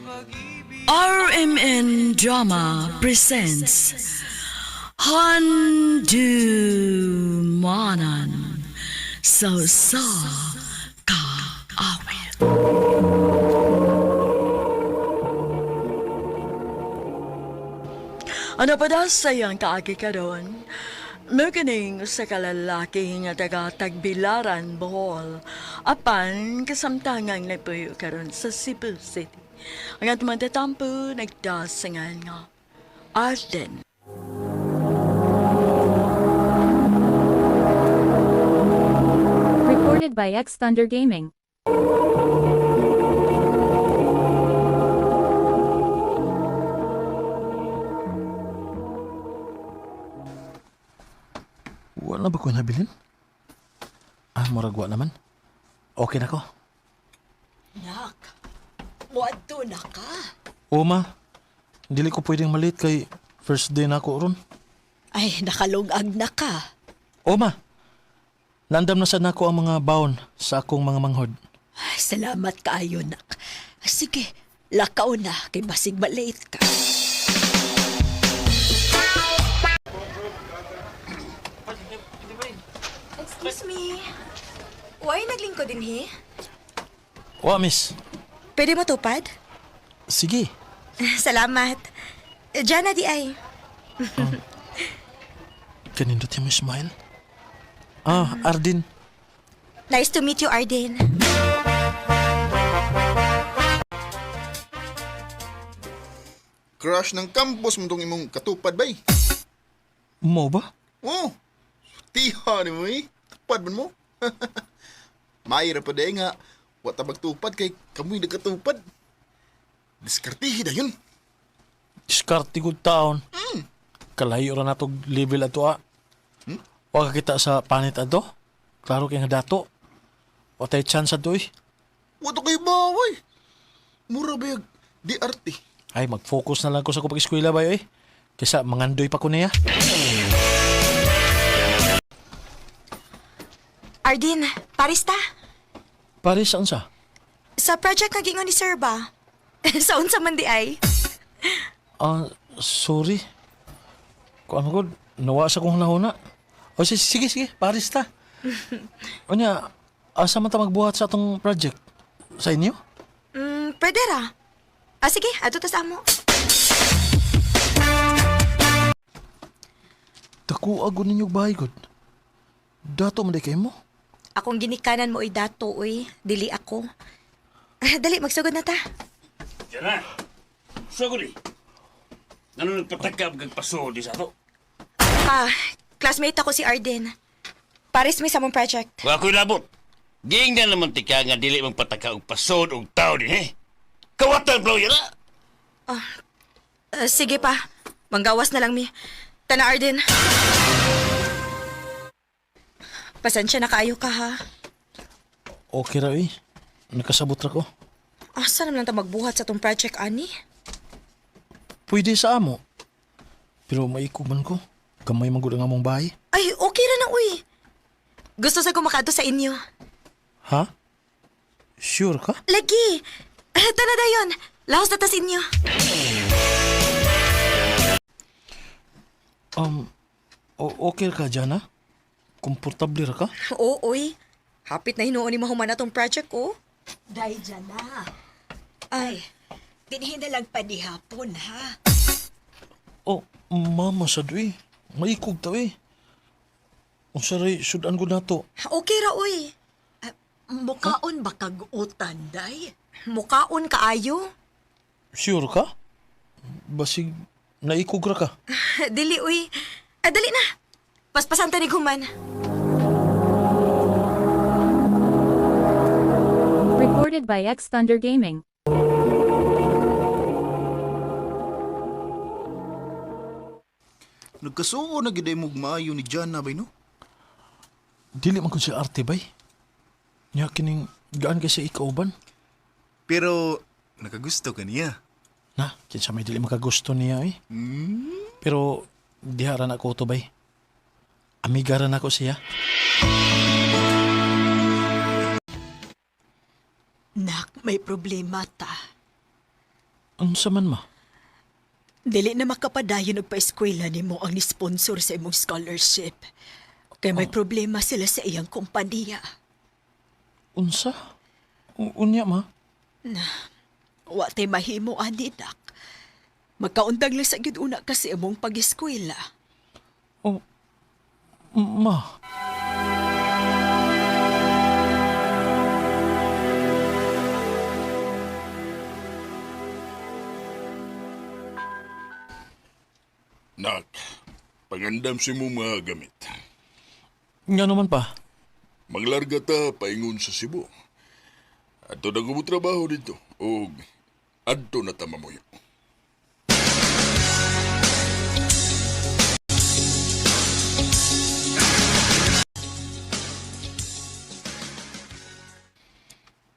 RMN Drama presents Handu Manan So Sa Kaawit. Ano pa daw sayang kaagi karon? Mukining sa kalalaki nga taga Tagbilaran, Bohol. Apan kasamtangang nagpuyo karon sa Cebu City. Ang atong mantatampo nagdasangan nga Arden. Recorded by X Thunder Gaming. Wala ba ko nabilin? Ah, murag wa naman. Okay na ko. Nak, muadto na ka. O ma, dili ko pwedeng malit kay first day na ako ron. Ay, nakalungag na ka. O ma, nandam na sad nako ang mga baon sa akong mga manghod. Ay, salamat kaayo, nak. Sige, lakaw na kay basig malate ka. Excuse me. Why naglingkod din he? Wa miss, Pwede mo tupad? sige. Salamat. Diyan na di ay. Kanindot yung smile. Ah, Ardin. Nice to meet you, Arden. Crush ng campus mo tong imong katupad bay. Mo ba? Oh, tiha ni mo eh. Tupad man mo. Mayra pa day nga. Wa ta magtupad kay kamoy nagkatupad. Diskartihi da yun. Diskarte good taon. Kalayo ra natog level ato ah. Wa ka kita sa panit ato. Klaro kay nga dato. Wa tay chance ato eh. Wa to kay baway. Mura ba yung DRT? Ay, mag-focus na lang ko sa ko pag-eskwela ba eh. Kaysa mangandoy pa ko niya. Arden, paris ta. Paris, saan sa? Sa project nga gingon ni Sir ba? Sa unsa man di ay? Ah, sorry. Kung ano ko, nawa sa kong nahuna. O sige, sige, sige, Paris ta. Unya, asa man ta magbuhat sa atong project? Sa inyo? Pwede ra. Ah, sige, ato ta sa amo. Dako agod ninyo bahay gud. Dato man di kay mo. Akong ginikanan mo ay dato, uy. Dili ako. Ah, dali, magsugod na ta. Diyan na. Sugod eh. Ano nagpatakab kag pasod di sa ato? Ah, classmate ako si Arden. Paris may sa among project. Wa ko'y labot. Giingnan naman tika nga dili magpataka og pasod og tao din eh. Kawatan bro yan na. Ah, sige pa. Manggawas na lang mi. Tana Arden. Pasensya na kaayo ka ha. Okay ra eh. Nakasabot ra ko. Asa naman lang ta magbuhat sa tong project ani? Pwede sa amo. Pero maikog man ko. Gamay man gud ang among bahay. Ay, okay ra na uy. Gusto sa ko makaadto sa inyo. Ha? Sure ka? Lagi. Tana dayon. Laos na ta sa inyo. Okay ka dyan, ha? Komportable ra ka? Oo, uy. Hapit na hinuon ni mahuman atong project oh. Day dyan na. Ay, Dinhin na lang pa ni hapon, ha? Oh, mama sa eh. Maikog ta eh. Unsa ray sudan ko nato. Okay ra uy. Mukaon ba kag utan, day? Mukaon kaayo. Sure ka? Basig naikog ra ka. Dili uy. Ah, dali na. Paspasan ta ni human. Recorded by X Thunder Gaming. Nagkasuo na gid mo maayo ni Jana bay no? Dili man kun si arte bay. Nya kining gaan kay sa ikauban. Pero nakagusto ka niya. Na, kinsa may dili makagusto niya eh. Pero diha ra na ko to bay. Amiga ra nako siya. Nak, may problema ta. Unsa man, ma? Dili na makapadayon og paeskwela nimo ang ni-sponsor sa imong scholarship. Kay may problema sila sa iyang kompanya. Unsa? Unya, ma? Wa tay mahimo ani, nak. Magkaundang lang sa gyud una kasi imong pag-eskwela. Oh, ma. Nak, pagandam si mo mga gamit. Nga naman pa. Maglarga ta paingon sa Cebu. Adto na ko trabaho dito. O adto na ta mamuyo.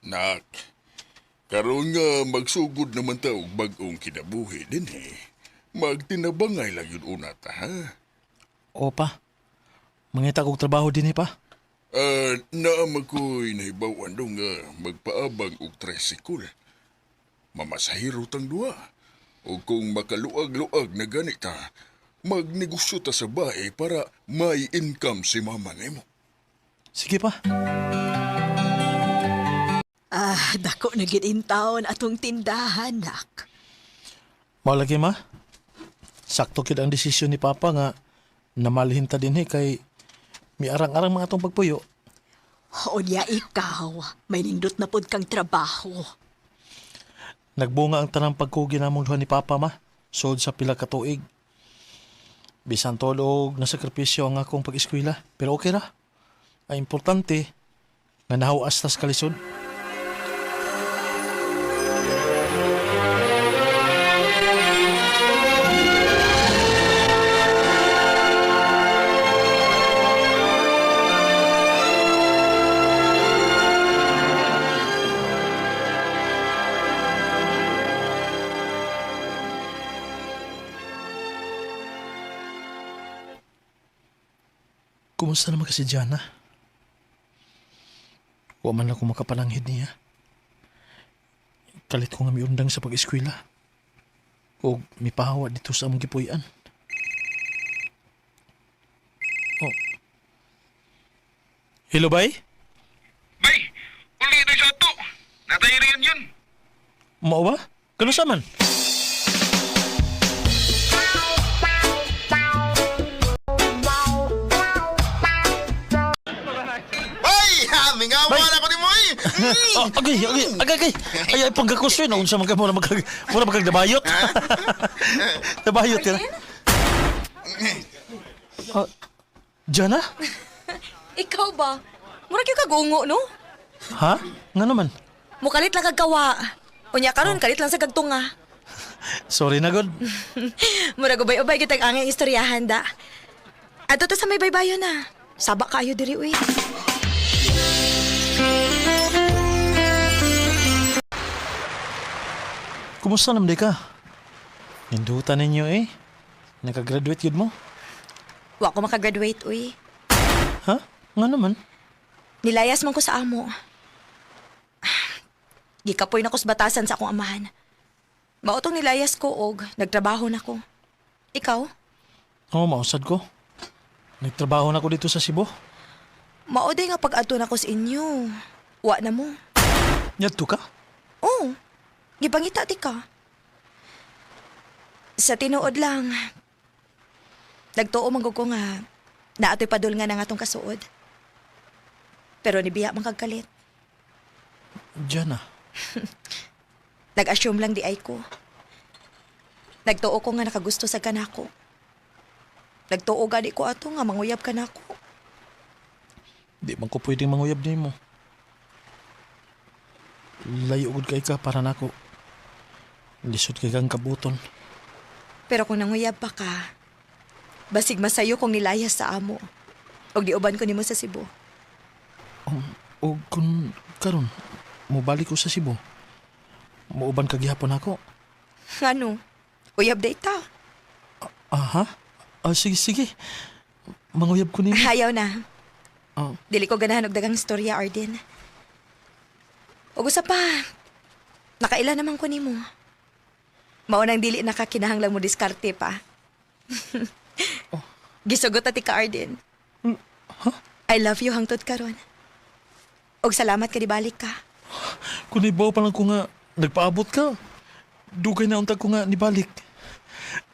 Nak, karon nga magsugod naman ta og bag-ong kinabuhi din eh. Magtinabangay lang yun una ta, ha? O pa. Mangita kog trabaho din eh, pa. Ah, naam ako'y nahibawan dong nga magpaabang og tricycle. Mamasahiro tang duha. O kung makaluag-luag na ganita, magnegosyo ta sa bae para may income si mama nimo. Sige pa. Ah, dako na gid in taon atong tindahan, nak. Mao lagi, ma. Sakto kid ang desisyon ni Papa nga namalhin ta dinhi kay miarang-arang mga atong pagpuyo. Unya ikaw, may nindot na pod kang trabaho. Nagbunga ang tanang pagkugi namong duha ni Papa, ma. Sod sa pila ka tuig. Bisan tuod og nasakripisyo ang akong pag-eskwela, pero okay ra. Ang importante nga nahuas tas kalisod. Kumusta naman kasi Jana? Wa man lang ko makapalanghid niya. Kalit ko nga miundang sa pag-eskwela. O mipahawa dito sa among gipuy-an. Oh. Hello, bay? Bay, uli na siya to. Natay rin yun. Mao ba? Kano sa man? Bay! Ha, mingawa na ko ni mo eh! Oh, agay, agay, agay, agay. Ay, ay, pagkakusyon. Unsa man ka, mura magkag, mura magkag nabayot. Nabayot ka na. Oh, Jana? Ikaw ba? Murag yung kagungo, no? Ha? Nga naman. Mukalit lang kag kawa. Unya karon kalit lang sa kagtunga. Sorry na, God. Murag ubay-ubay kitag angay istoryahan da. Adto ta sa may baybayon na. Saba kaayo diri uy. Kumusta naman di ka? Nindutan ninyo eh. Nakagraduate yun mo. Wa ko makagraduate uy. Ha? Nga naman. Nilayas man ko sa amo. Gikapoy na ko sa batasan sa akong amahan. Mao tong nilayas ko og nagtrabaho na ko. Ikaw? Oo, mausad ko. Nagtrabaho na ko dito sa Cebu. Mao day nga pag-adto na ko sa inyo. Wa na mo. Yadto ka? Oo. Gipangita ti ka. Sa tinuod lang, nagtuo man gud ko nga naatoy padul nga na nga tong kasuod. Pero nibiya man kag kalit. Jana. Nag-assume lang di ay ko. Nagtuo ko nga nakagusto sa kanako. Nagtuo gani ko ato nga manguyab ka nako. Di man ko pwedeng manguyab nimo. Layo gud kay ka para nako. Lisod kay kang kabuton. Pero kung nanguyab pa ka, basig masayo kong nilayas sa amo. Og diuban ko nimo sa Cebu. O kung karon mobalik ko sa Cebu. Muuban ka gihapon ako. Ano? Uyab day ta. Aha. Ah, sige, sige. Manguyab ko nimo. Ayaw na. Ah. Dili ko ganahan og dagang istorya, Arden. Og usa pa, nakaila naman ko nimo. Mao nang dili na ka kinahanglan mo diskarte pa. Gisugot na ti ka, Arden. I love you hangtod karon. Og salamat ka dibalik ka. Kung ibaw pa lang ko nga, nagpaabot ka. Dugay na untag ko nga nibalik.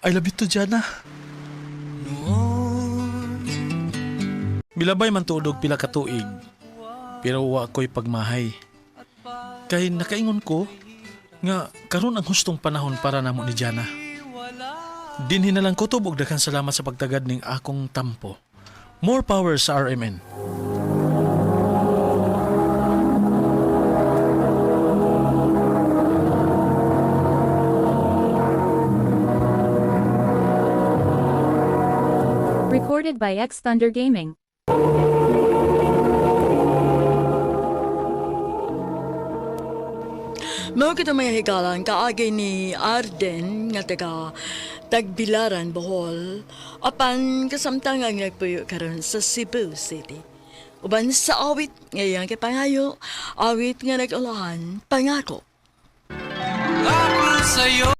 I love you too, Jana. Milabay man tuod og pila ka tuig, pero wa ko'y pagmahay. Kay nakaingon ko nga karon ang hustong panahon para namo ni Jana. Dinhi na lang kutob og daghang salamat sa pagtagad ning akong tampo. More power sa RMN. Recorded by X Thunder Gaming. Mao kita mga higalan kaagi ni Arden nga taga Tagbilaran, Bohol, apan kasamtangang nagpuyo karon sa Cebu City. Uban sa awit ngayang kipangayo, awit nga nag-ulahan, pangako. Ako sa'yo.